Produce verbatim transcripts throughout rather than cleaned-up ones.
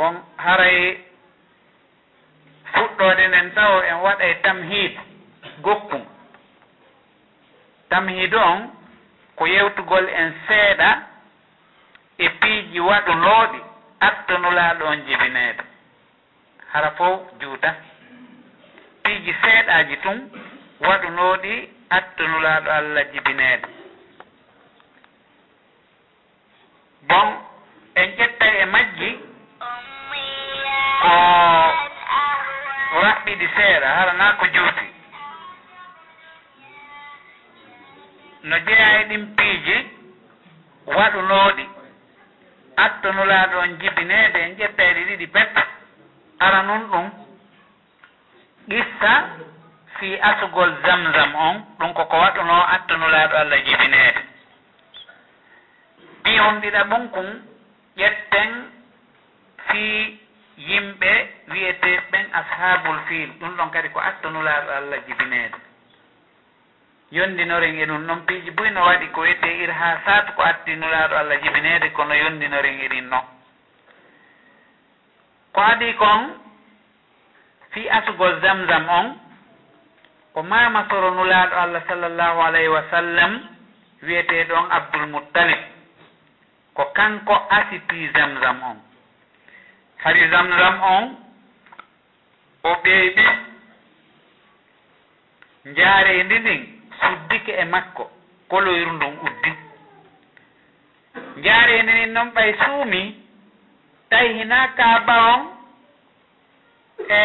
Bon, haray fuɗɗoode nden tawo en waɗay tamhiid gokkun. Tamhiidu on ko yewtugol en seeɗa e piiji waɗunooɗi atto Nulaaɗo on jibineede. Hara fow juuta. Piiji seeɗaaji tun waɗunooɗi atto Nulaaɗo Alla jibineede. Bon, en ƴettay e majji ko raɓɓiɗi seeɗa, hara naa ko juuti. No jeyaa e ɗin piiji waɗunooɗi atto Nulaaɗo on jibineede, en ƴettay ɗi ɗiɗi pet. Aranun ɗun, qissa fii asugol Zamzam on, ɗun ko ko waɗunoo atto Nulaaɗo Alla jibineede. Piihun ɗiɗaɓun kun, ƴetten fii yimɓe wi'eteeɓe ɓen Ashaabul Fiil, ɗun ɗon kadi ko atto Nulaaɗo Alla jibineede. Yondinoren e ɗun ɗon piiji buy no waɗi ko wi'etee irhaasaat ko atti Nulaaɗo Alla jibineede, kono yondinoren e ɗin ɗon. Ko adii kon fii asugol Zamzam on, ko maama soro Nulaaɗo Alla sallallahu alayhi wa sallam wi'eteeɗo on Abdul Muttalib, ko kanko asi pii Zamzam on. Hari Zamzam on o ɓeeɓi. Njaareendi ndin suddike e makko, koloyru ndun uddi. Njaareendi ndin non ɓay suumii, tawi hinaa Kaaba on, e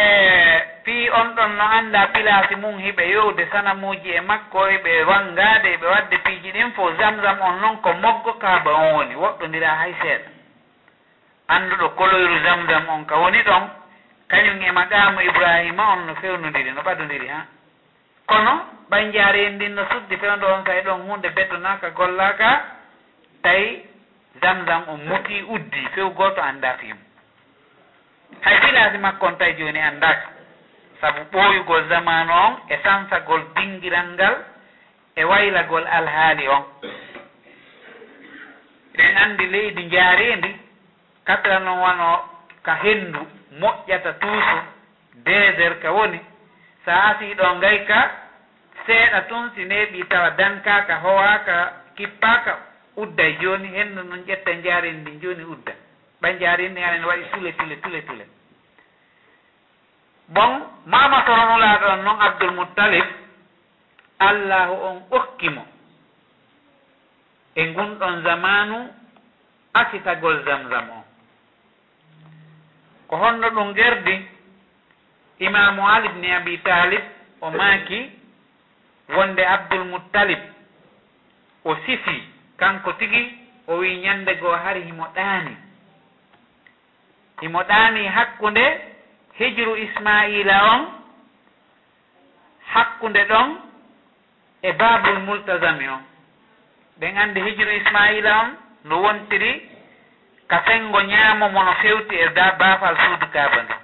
fii on ɗon no anndaa pilaasi mun, hiɓe yowde sanamuuji e makko, hiɓe wanngaade, hiɓe waɗde piiji ɗin fow. Zamzam on non ko moggo Kaaba on woni, woɗɗondiraa hay seeɗa. Annduɗo koloyru Zamzam on ka woni ɗon, kañun e maqaamu Ibraahiima on no fewnondiri, no ɓadondiri, haa. Kono ɓay njaareendi ndin no suddi fewndo onsay ɗon huunde bettonaaka, gollaaka, tawi Zamzam on mutii, uddii, few gooto anndaa fii mun. Hay pilaasi makko on tawi jooni anndaaka, sabu ɓooyugol zamaanu on e sansagol dingiral ngal e waylagol alhaali on. Eɗen anndi leydi njaareendi, katira non wano ka henndu moƴƴata tuusu, désert ka woni, sa asii ɗoo ngay ka seeɗa tun, si neeɓii tawa dankaaka, howaaka, kippaaka, udday jooni. Henndu ndun ƴetta njaareendi ndin jooni udda. Ɓay njaareendi ndin hara ne waɗi tule, tule, tule, tule. Bon, maama soro Nulaaɗo on non, Abdul Muttalib, Allaahu on okki mo e ngun ɗon zamaanu asitagol Zamzam on. Ko honno ɗun gerdi? Imaamu Ali ibn Abi Taalib, o maaki wonde Abdul Muttalib o sifii kanko tigi, o wi'i ñannde goo hari himo ɗaanii. Himo ɗaanii hakkunde hijru Ismaa'iila on, hakkunde ɗon e Baabul Multazami on. Eɗen anndi hijru Ismaa'iila on no wontiri ka senngo ñaamo mo no fewti e da-, baafal suudu Kaaba ndun.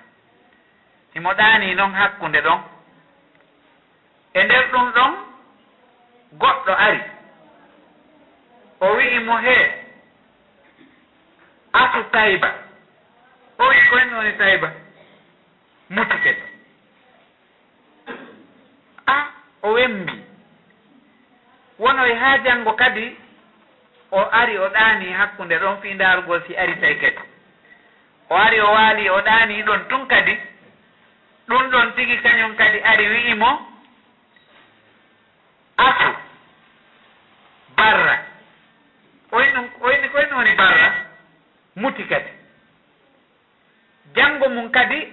Himo ɗaanii non hakkunde ɗon. E nder ɗun ɗon, goɗɗo ari. O wi'i mo, "Hee, asu Tayba." O wi'i, "Ko honɗun woni Tayba?" Muti kadi. A, o wembi. Wonoy haa janngo kadi o ari, o ɗaanii hakkunde ɗon fii ndaarugol si aritay kadi. O ari, o waali, o ɗaanii ɗon tun kadi. Ɗun ɗon tigi kañun kadi ari, wi'i mo, "Asu Barra." O wi'i ɗun, o wi'i, "Ko honɗun woni Barra?" Muti kadi. Janngo mun kadi,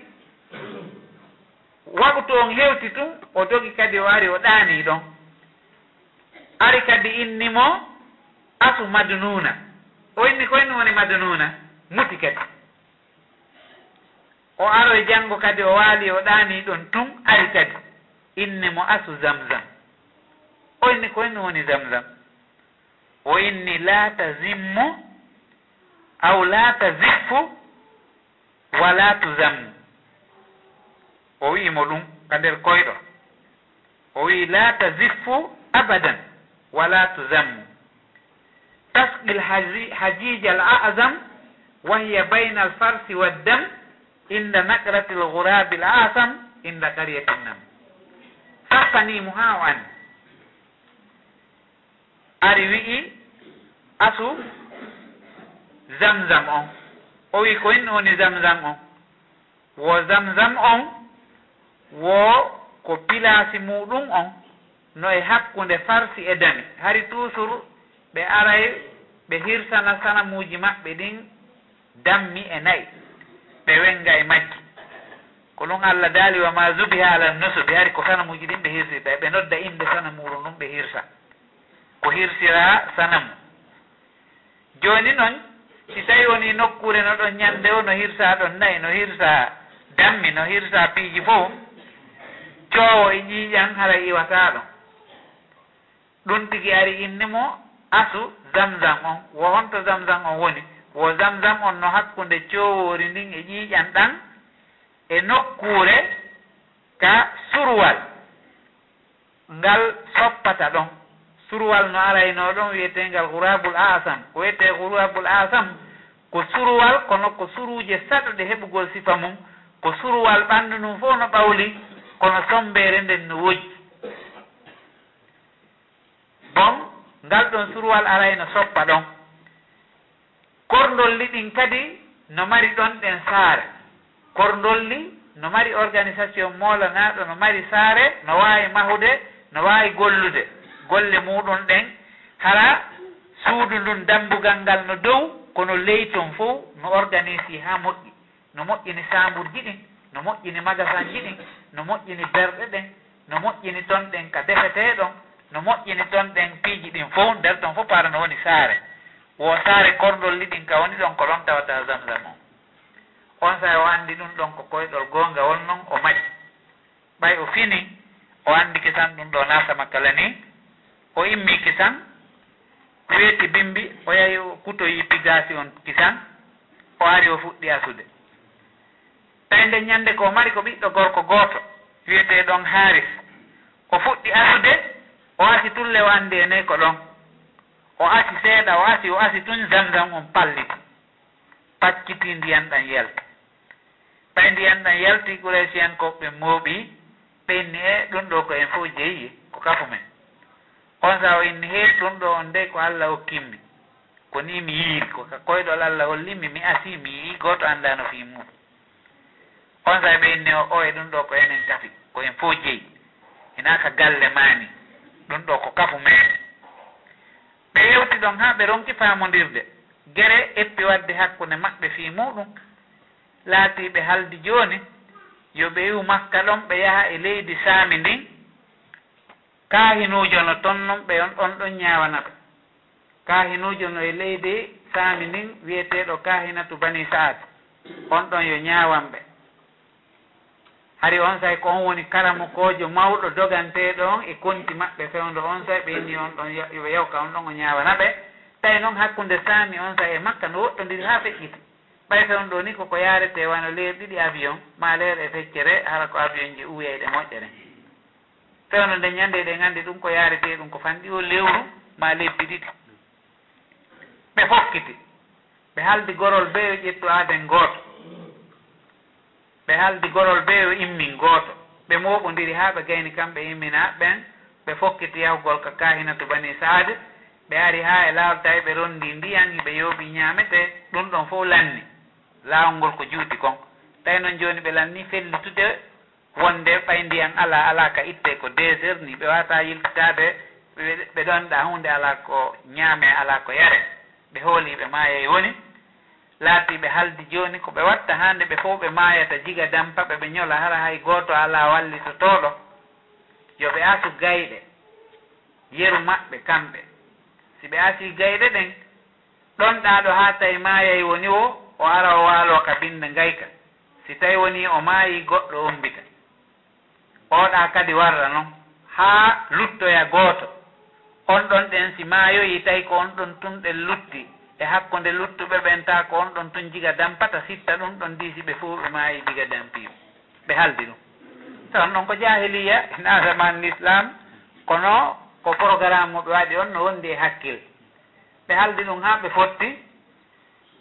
waqtu on hewti tun, o dogi kadi, o ari, o ɗaanii ɗon. Ari kadi inni mo asu Madnuuna. O inni, "Ko honɗun woni Madnuuna?" Muti kadi. O aroy janngo kadi, o waali, o ɗaanii ɗon tun, ari kadi inni mo asu Zamzam. O inni, "Ko honɗun woni Zamzam?" O inni, "Laa tazimmu, aw laa taziffu, wa laa tuzammu." O wi'i mo ɗun ka nder koyɗol. O wi'i, "Laa taziffu abadan, wa laa tuzammu. Tasqil haji-, hajijal a'zam, وهي بين الفرث والدم عند نقرة الغراب الأعصم عند قرية النمل. Sappaniimo haa o anndi. Ari wi'i asu Zamzam on. O wi'i ko inno woni Zamzam on. Wo Zamzam on, wo ko pilaasi muuɗum on no e hakkunde farsi e dami. Hari tuusur ɓe aray ɓe hirsana sanamuuji maɓɓe ɗin dammi e na'i, ɓe wenga e majji. Ko ɗum Allah daali, "Wa ma zubiha ala nusubi," hari ko sanamuuji ɗin ɓe hirsirta, ɓe nodda innde sanamuuru ndun ɓe hirsa. Ko hirsira sanamu. Jooni non, si tawi woni nokkuure no ɗon ñande o, no hirsa ɗon na'i, no hirsa dammi, no hirsa piiji fow, coowo e ƴiiƴan haray iwataa ɗon. Ɗum tigi ari inni mo asu Zamzam on. Wo honto Zamzam on woni? Wo Zamzam on no hakkunde coowoori ndin e ƴiiƴan ɗan e nokkuure ka suruwal ngal soppata ɗon. Suruwal no araynoo ɗon wiyeteengal Ghurabul Asam. Ko wiyetee Ghurabul Asam ko suruwal, kono ko suruuje saɗuɗe heɓugol sifa mum. Ko suruwal ɓanndu ndun fow no ɓawli, kono sommbeere nden no wojji. Bon, ngal ɗon suruwal arayno soppa ɗon. Korndolli ɗin kadi no mari ɗon ɗen saare. Korndolli no mari organisation moolanaaɗo, no mari saare, no waawi mahude, no waawi gollude golle muuɗum ɗen. Hara suudu ndun, dambugal ngal no dow, kono ley ton fow no organisi haa moƴƴi. No moƴƴini saamburji ɗin, no moƴƴini magasanji ɗin, no moƴƴini berɗe ɗen, no moƴƴini ton ɗen ka defetee ɗon, no moƴƴini ton ɗen piiji ɗin fow. Nder ton fow paara no woni saare. Wo saare korndolli ɗin ka woni ɗon, ko ɗon tawata Zamzam on. On saa'i o anndi ɗum ɗon ko koyɗol goongawol non, o maƴi. Ɓay o fini, o anndi kisan ɗum ɗo naata Makka la nii, o immii kisan, weeti bimbi, o yahi o kutoyi pigaasi on kisan, o ari o fuɗɗi asude. Tawi nden ñannde ko o mari ko ɓiɗɗo gorko gooto, wiyetee ɗon Haaris. O fuɗɗi asude, o asi tulle o anndi e ney ko ɗon. O asi seeɗa, o asi, o asi tun Zamzam on palliti, pacciti ndiyan ɗan yalti. Ɓay ndiyan ɗan yalti, Quraysiyankooɓe ɓen mooɓi, ɓe inni, "E, ɗum ɗoo ko en fow jeyi, ko kafu men." On saa'i o inni, "Hee, ɗum ɗoo on dey ko Alla okkin mi. Ko nii mi yi'iri, ko ka koyɗol Alla holli mi, mi asii, mi yi'ii, gooto anndaano fii muuɗum." On saa'i ɓe inni, "O, o e ɗum ɗoo ko enen kafi, ko en fow jeyi. Hinaa ka galle maa nii, ɗum ɗoo ko kafu men." Ɓe yewti ɗon haa ɓe ronki faamondirde. Gere eppi waɗde hakkunde maɓɓe fii muuɗum. Laatii ɓe haldi jooni yo ɓe iwu Makka ɗon, ɓe yaha e leydi Saami ndin. Kaahinuujo no ton non, ɓe on, on ɗon ñaawana ɓe. Kaahinuujo no e leydi Saami ndin, wi'eteeɗo Kaahinatu Bani Sa'ad. On ɗon yo ñaawan ɓe. Hari on saa'i ko on woni karamokoojo mawɗo doganteeɗo on e konti maɓɓe fewndo. On saa'i ɓe inni on ɗon ya-, yo ɓe yaw ka on ɗon o ñaawana ɓe. Tawi non hakkunde Saami on saa'i e Makka no woɗɗondiri haa feƴƴiti. Ɓay fewndo ɗoo ni ko ko yaaretee wano leer ɗiɗi avion, maa leer e feccere, hara ko avion ji uwey ɗe moƴƴere. Fewndo nden ñande eɗen anndi ɗum ko yaaretee ɗum ko fanɗi o lewru maa lebbi ɗiɗi. Ɓe fokkiti. Ɓe haldi gorol bee yo ƴettu aaden gooto. Ɓe haldi gorol bee yo immin gooto. Ɓe mooɓondiri haa ɓe gayni kamɓe imminaaɓe ɓen. Ɓe fokkiti yahugol ka Kaahinatu Bani Sa'ad. Ɓe ari haa e laawol, tawi ɓe ronndii ndiyan, hiɓe yooɓii ñaametee. Ɗum ɗon fow lanni. Laawol ngol ko juuti kon. Tawi non jooni ɓe lannii fellitude wonde ɓay ndiyan alaa, alaa ka ittee, ko désert nii, ɓe waawataa yiltitaade, ɓe, ɓe ɗonɗaa huunde, alaa ko ñaamee, alaa ko yaree. Ɓe hoolii ɓe maayay woni. Laatii ɓe haldi jooni ko ɓe watta haa nde ɓe fow ɓe maayata, jiga dampa ɓe, ɓe ñola, hara hay gooto alaa wallitotooɗo. Yo ɓe asu gayɗe yeru maɓɓe kamɓe. Si ɓe asii gayɗe ɗen, ɗonɗaaɗo haa tawi maayay woni o, o ara o waaloo ka binnde ngayka. Si tawi wonii o maayii, goɗɗo ommbita. Oɗaa kadi warra non, haa luttoya gooto. On ɗon ɗen si maayoyii, tawi ko on ɗon tun ɗen lutti, e hakkunde luttuɓe ɓen, taa ko on ɗon tun jiga dampata, sitta ɗum ɗon diisi ɓe fow ɓe maayii jiga dampiiɓe. Ɓe haldi ɗum. Tawi on ɗon ko jaahiliya, hinaa zaman Lislaam, kono ko programme mo ɓe waɗi on no wondi e hakkil. Ɓe haldi ɗum haa ɓe fotti.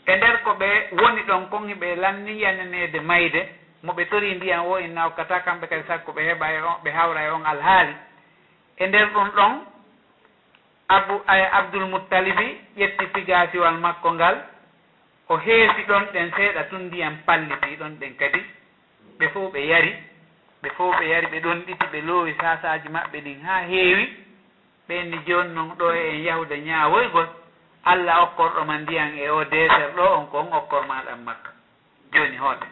E nder ko ɓe woni ɗon kon, hiɓe lanni yaneneede mayde, mo ɓe torii ndiyan woo inna okkata, kamɓe kadi sakko ɓe heɓa e on, ɓe hawra e on alhaali. E nder ɗum ɗon, Abu, eh, Abdul Muttalibi ƴetti pigaasiwal makko ngal, o heesi ɗon ɗen seeɗa tun, ndiyan pallitii ɗon ɗen kadi. Ɓe fow ɓe yari, ɓe fow ɓe yari, ɓe ɗonɗiti, ɓe loowi saasaaji maɓɓe ɗin haa heewi. Ɓe inni, "Jooni non ɗoo e en yahude ñaawoygol Alla okkorɗo ma ndiyan e oo deeser ɗoo on, ko on okkor ma ɗan Makka. Jooni hoote.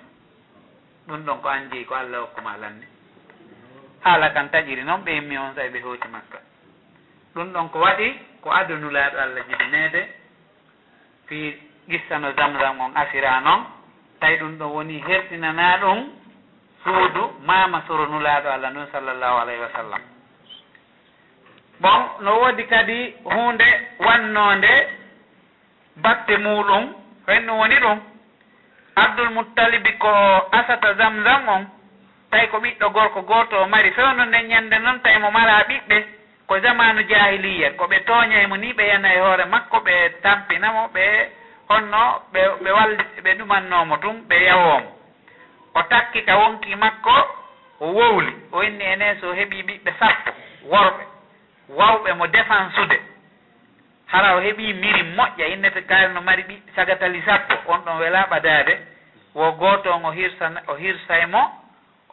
Ɗum ɗon ko an jeyi, ko Alla okku ma lanni." Haala kan taƴiri non, ɓe immi on saa'i ɓe hooti Makka. Ɗum ɗon ko waɗi ko ado Nulaaɗo Alla jibineede, fii qissa no Zamzam on asiraa non, tawi ɗum ɗon woni hertinanaa ɗum suudu maama soro Nulaaɗo Alla ndun, sallallahu alayhi wa sallam. Bon, no woodi kadi huunde wannoonde batte muuɗum, ko en ɗum woni ɗum. Abdul Muttalibi ko asata Zamzam on, tawi ko ɓiɗɗo gorko gooto o mari. Fewndo nden ñande non, tawi mo maraa ɓiɓɓe, ko zamaanu jaahiliyya, ko ɓe tooñay mo nii, ɓe yana e hoore makko, ɓe tampina mo, ɓe honno, ɓe, ɓe walli, ɓe ɗumannoo mo tun, ɓe yawoo mo. O takki ka wonkii makko, o wowli, o inni enee so o heɓii ɓiɓɓe sappo worɓe, wawɓe mo defansude, hara o heɓii miri moƴƴa, innete kaari no mari ɓiɓɓe sagatali sappo, on ɗon welaa ɓadaade, wo gooto on o hirsa, o hirsay mo,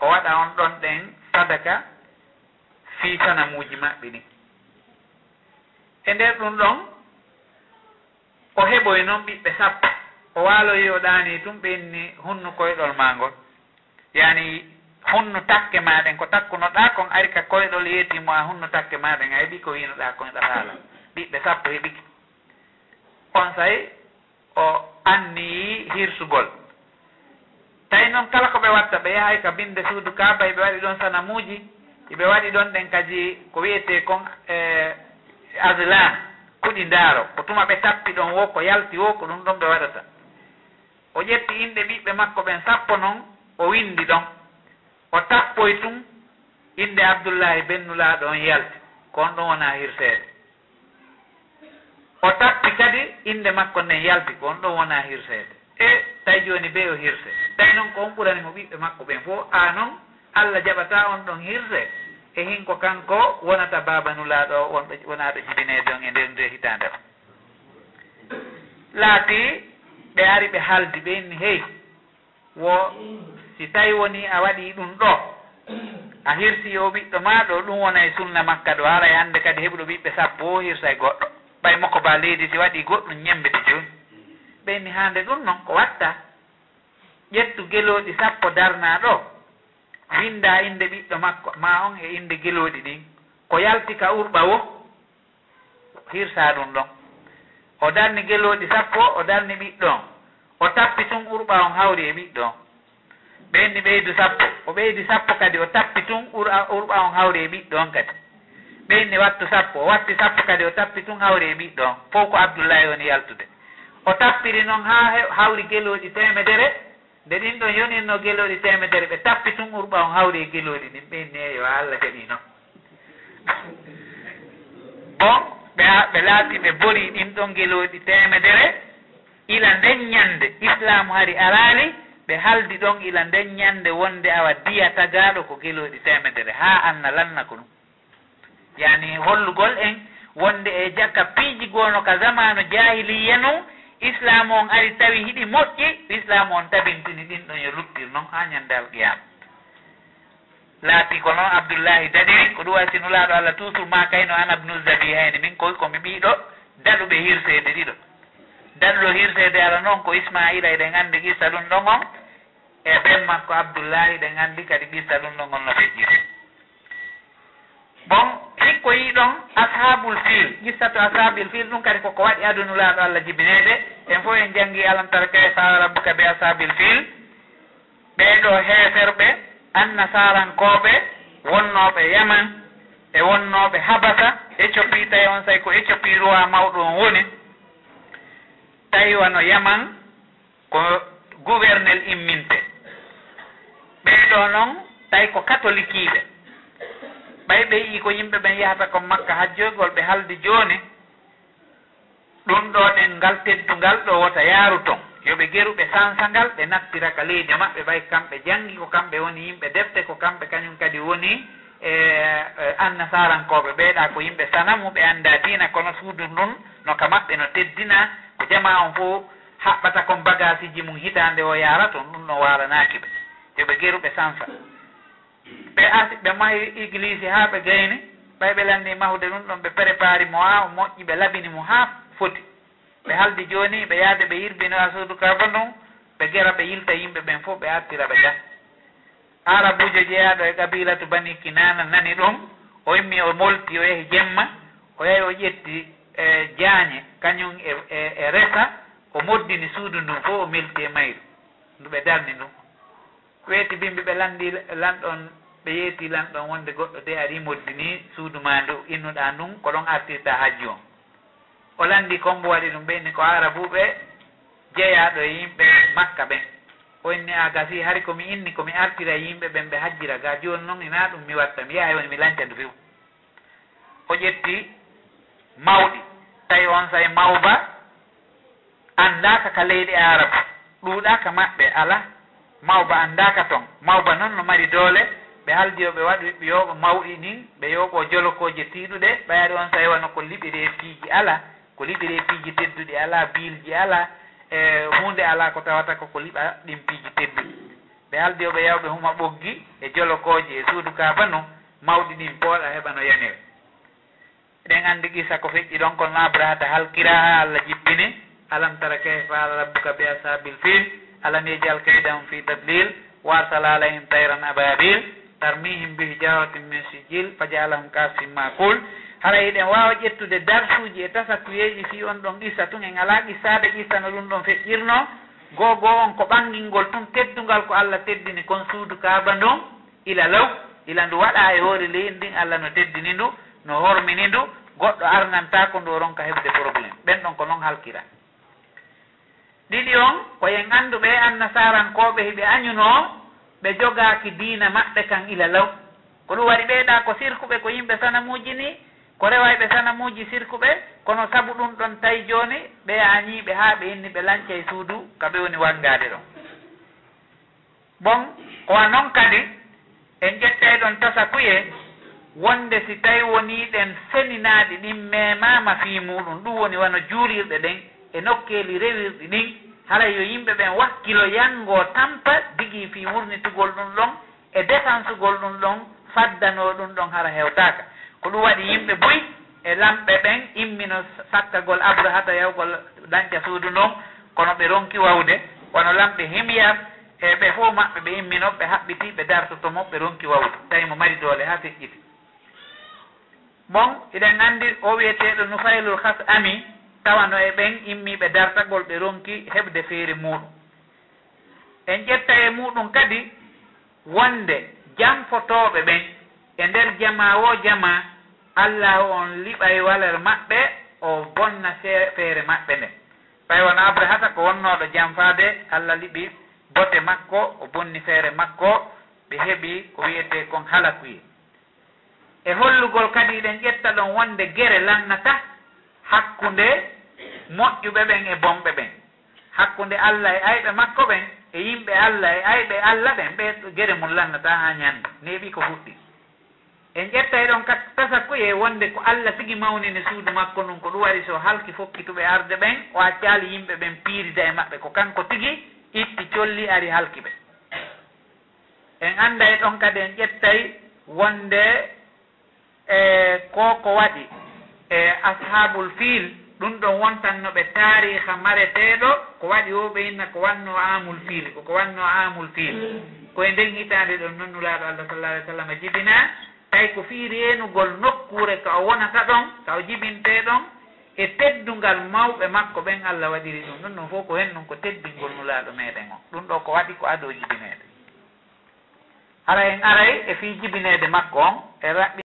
o waɗa on ɗon ɗen sadaka fii sanamuuji maɓɓe ɗin. E nder ɗum ɗon, o heɓoyi non ɓiɓɓe sappo. O waaloyi, o ɗaanii tun, ɓe inni, "Hunnu koyɗol maa ngol." Yaani, hunnu takke maa ɗen, ko takkunoɗaa kon ari ka koyɗol, yeetii mo a hunnu takke maa ɗen, a heɓi ko wi'unoɗaa kon, ɗa faala. Ɓiɓɓe sappo heɓiki. Onsay o anniyii hirsugol. Tawi non kala ko ɓe watta, ɓe yahay ka binde suudu Kaaba, hiɓe waɗi ɗon sanamuuji, hiɓe waɗi ɗon ɗen kadi ko wi'etee kon, e, azlam, kuɗi ndaaro. Ko tuma ɓe tappi ɗon woo, ko yalti woo, ko ɗum ɗon ɓe waɗata. O ƴetti inɗe ɓiɓɓe makko ɓen sappo non, o windi ɗon. O tappoy tun innde Abdullahi ben Nulaaɗo on yalti, ko on ɗon wonaa hirseede. O tappi kadi innde makko nden yalti, ko on ɗon wonaa hirseede. E tawi jooni bee o hirse. Tawi non ko on ɓurani mo ɓiɓɓe makko ɓen fow, a non Alla jaɓataa on ɗon hirse. E hin ko kanko wonata baaba Nulaaɗo wonɗo, wonaaɗo jibineede on e nder ndee hitaande on. Laatii ɓe ari ɓe haaldi, ɓe inni, "Hey, wo si tawi wonii a waɗii ɗum ɗoo, a hirsii o ɓiɗɗo maa ɗoo, ɗum wonay sunna Makka ɗoo, haray hannde kadi heɓuɗo ɓiɓɓe sappo o hirsay goɗɗo. Ɓay moko ba leydi si waɗii goɗɗum ñembete jooni." Ɓe inni, "Haande ɗum non ko watta? Ƴettu gelooɗi sappo darnaa ɗoo, winndaa innde ɓiɗɗo makko maa on e innde gelooɗi ɗin. Ko yalti ka urɓa wo, hirsaa ɗum ɗon." O darni gelooɗi sappo, o darni ɓiɗɗo on. O tappi tun urɓa on hawri e ɓiɗɗo on. Ɓe inni, "Ɓeydu sappo." O ɓeydi sappo kadi, o tappi tun ur-, urɓa on hawri e ɓiɗɗo on kadi. Ɓe inni, "Wattu sappo." O watti sappo kadi, o tappi tun hawri e ɓiɗɗo on. Fow ko Abdullahi woni yaltude. O tappiri non haa he-, hawri gelooɗi teemedere. Nde ɗin ɗon yoninno gelooɗi teemedere, ɓe tappi tun urɓa on hawri e gelooɗi ɗin, ɓe inni, "Eyyo, Alla jaɓii non." Bon, ɓe, ɓe laati ɓe bori ɗin ɗon gelooɗi teemedere, ila nden ñande, Islaamu hari araali, ɓe haldi ɗon ila nden ñande wonde awa diya tagaaɗo ko gelooɗi teemedere, haa anna lanna ko ɗum. Yaani hollugol en wonde e jaka piiji goono ka zamaanu jaahiliyya nun, Islaamu on ari tawi hiɗi moƴƴi, Islaamu on tabintini ɗin ɗon yo luttir non haa ñande alqiyaama. Laatii ko non Abdullahi daɗiri, ko ɗum waɗi si Nulaaɗo Alla tuusur maa kayno ana bnu Zabihayni, min koy ko mi ɓiiɗo daɗuɓe hirseede ɗiɗo. Daɗuɗo hirseede ara non ko Ismaa'iila, eɗen anndi qissa ɗum ɗon on, e ben makko Abdullahi, eɗen anndi kadi qissa ɗum ɗon on no feƴƴiri. Bon, hikkoyii ɗon Ashaabul Fiil, qissatu Ashaabil Fiil, ɗum kadi koko waɗi ado Nulaaɗo Alla jibineede, en fof en janngi Alam tara kayfa fa'ala rabbuka bi ashaabil fiil. Ɓee ɗoo heeferɓe, annasaarankooɓe, wonnooɓe Yaman, e wonnooɓe Habasa, Éthiopie, tawi on saa'i ko Éthiopie roi mawɗo on woni, tawi wano Yaman, ko gouverneur imminte. Ɓee ɗoo non, tawi ko katolikiiɓe. Ɓay ɓe yi'i ko yimɓe ɓen yahata kon Makka hajjoygol, ɓe haldi jooni, ɗum ɗoo ɗen ngal teddungal ɗoo wota yaaru ton. Yo ɓe geru, ɓe sansa ngal, ɓe nattira ka leydi maɓɓe, ɓay kamɓe janngi, ko kamɓe woni yimɓe defte, ko kamɓe kañum kadi woni, e, e, annasaarankooɓe. Ɓeeɗa ko yimɓe sanamu, ɓe anndaa diina, kono suudu ndun no ka maɓɓe no teddina, ko jamaa on fof haɓɓata kon bagaasiji mum hitaande o yaara ton, ɗum ɗon waalanaaki ɓe. Yo ɓe geru, ɓe sansa. Ɓe arti, ɓe mahi igiliisi haa ɓe gayni, ɓay ɓe lanni mahude ɗum ɗon, ɓe prépari mo haa o moƴƴi, ɓe labini mo haa foti. Ɓe haldi jooni, ɓe yaade ɓe yirbinoya suudu Kaaba ndun, ɓe gera, ɓe yilta yimɓe ɓen fof, ɓe artira ɓe ga. Aarabuujo jeyaaɗo e qabiilatu Bani Kinaana nani ɗum, o immi, o molti, o yahi jemma, o yahi o ƴetti, e, jaañe, kañum e, e, e resa, o moddini suudu ndun fof, o melti e mayru ndu ɓe darni ndun. Weeti bimbi, ɓe lanndi lanɗon, ɓe yeeti lanɗon wonde goɗɗo de ari moddini suudu maa ndu innuɗaa ndun, ko ɗon artirta hajju on. O lanndi ko mbo waɗi ɗum, ɓe inni ko Aarabuuɓe jeyaaɗo e yimɓe Makka ɓen. O inni, a gasi, hari ko mi inni ko mi artira yimɓe ɓen ɓe hajjira, ga jooni non ina ɗum mi watta, mi yahay woni mi lanca ndu few. O ƴetti mawɗi, tawi on say mawba anndaaka ka leyɗe Aarabu, ɗuuɗaa ka maɓɓe, alaa. Mawba anndaaka ton. Mawba non no mari doole, ɓe haldi yo ɓe waɗu, yo ɓe mawɗi nin, ɓe yoɓo jolokooje tiiɗuɗe, ɓayri on say wano ko liɓiree piiji alaa, ko liɓiree piiji tedduɗi alaa, biilji alaa, e huunde alaa ko tawata ko ko liɓa ɗin piiji tedduɗi. Ɓe haldi yo ɓe yaw ɓe huma ɓoggi e jolokooje e suudu Kaaba non, mawɗi ɗin pooɗa heɓa no yanira. Eɗen anndi qissa ko feƴƴi ɗon, kono Abrahata halkiraa haa Allah jippini. Alam tara kayfa fa'ala rabbuka bi ashaabil fiil, alam yaj'al kaydahum fi tadlil, wa arsala alayhim tayran ababil, tarmihim bi hijaratin min sijil, fa ja'alahum ka'asfin ma'kul. Hara eɗen waawa ƴettude darsuuji e tasakuyeeji fii on ɗon qissa tun, en alaa qissaade qissa no ɗum ɗon feƴƴirnoo. Goo goo on ko ɓangingol tun teddungal ko Allah teddini kon suudu Kaaba ndun. Ila law, ila ndu waɗaa e hoore leydi ndin, Allah no teddini ndu, no hormini ndu, goɗɗo arnantaako ndu o ronka heɓde problème. Ɓen ɗon ko non halkira. Ɗiɗi on, ko en anndu ɓee annasaarankooɓe hiɓe añunoo, ɓe jogaaki diina maɓɓe kan ila law. Ko ɗum waɗi ɓeeɗaa ko sirkuɓe, ko yimɓe sanamuuji ni, ko rewayɓe sanamuuji sirkuɓe, kono sabu ɗum ɗon tawi jooni ɓe añii ɓe haa ɓe inni ɓe lancay suudu ka ɓe woni wanngaade ɗon. Bon, ko wa non kadi, en ƴettay ɗon tasakuye, wonde si tawi wonii ɗen seninaaɗi ɗin memaama fii muuɗum, ɗum woni wano juulirɗe ɗen e nokkeeli rewirɗi ɗin, haray yo yimɓe ɓen wakkilo yanngo tampa digii fii wurnitugol ɗum ɗon e defansugol ɗum ɗon, faddanoo ɗum ɗon hara hewtaaka. Ko ɗum waɗi yimɓe buy e lamɓe ɓen immino sakkagol Abrahata yahugol danca suudu ndun, kono ɓe ronki wawde, wano lamɓe Himyar, e ɓe fof maɓɓe ɓe immino, ɓe haɓɓiti, ɓe dartoto mo, ɓe ronki wawde, tawi mo mari doole haa feƴƴiti. Bon, hiɗen anndi o wi'eteeɗo Nufaylul Khas'ami, tawano e ɓen immiiɓe dartagol, ɓe ronki heɓde feere muuɗum. En ƴetta e muuɗum kadi wonde janfotooɓe ɓen e nder jamaa woo jamaa, Allaahu on liɓay waler maɓɓe, o bonna se-, feere maɓɓe nden. Ɓay wano Abrahata ko wonnooɗo janfaade, Alla liɓi bote makko, o bonni feere makko, ɓe heɓi ko wi'etee kon halakuyee. E hollugol kadi, eɗen ƴetta ɗon wonde gere lannata hakkunde moƴƴuɓe ɓen e bonɓe ɓen, hakkunde Alla e ayɓe makko ɓen e yimɓe Alla e ayɓe Alla ɓen, ɓe gere mum lannata haa ñande, neeɓi ko fuɗɗi. En ƴettay ɗon ka-, tasakkuyee wonde ko Alla tigi mawnini suudu makko ndun, ko ɗum waɗi so halki fokkituɓe arde ɓen, o accaali yimɓe ɓen piirida e maɓɓe, ko kanko tigi itti colli ari halki ɓe. En annday ɗon kadi, en ƴettay wonde, e, ko ko waɗi, e, Ashaabul Fiil, ɗum ɗon wontanno ɓe taariiha mareteeɗo, ko waɗi o ɓe inna ko wannoo Aamul Fiil, ko ko wannoo Aamul Fiil. Ko e nden hitaande ɗon non Nulaaɗo Alla sallallaahu alayhi wa sallam jibinaa, tawi ko fii reenugol nokkuure ka o wonata ɗon, ka o jibintee ɗon, e teddungal mawɓe makko ɓen Alla waɗiri ɗum. Ɗum ɗon fof ko hen ɗum ko teddingol Nulaaɗo meɗen on. Ɗum ɗo ko waɗi ko adoo jibineede. Hara en aray e fii jibineede makko on, e raɓɓi-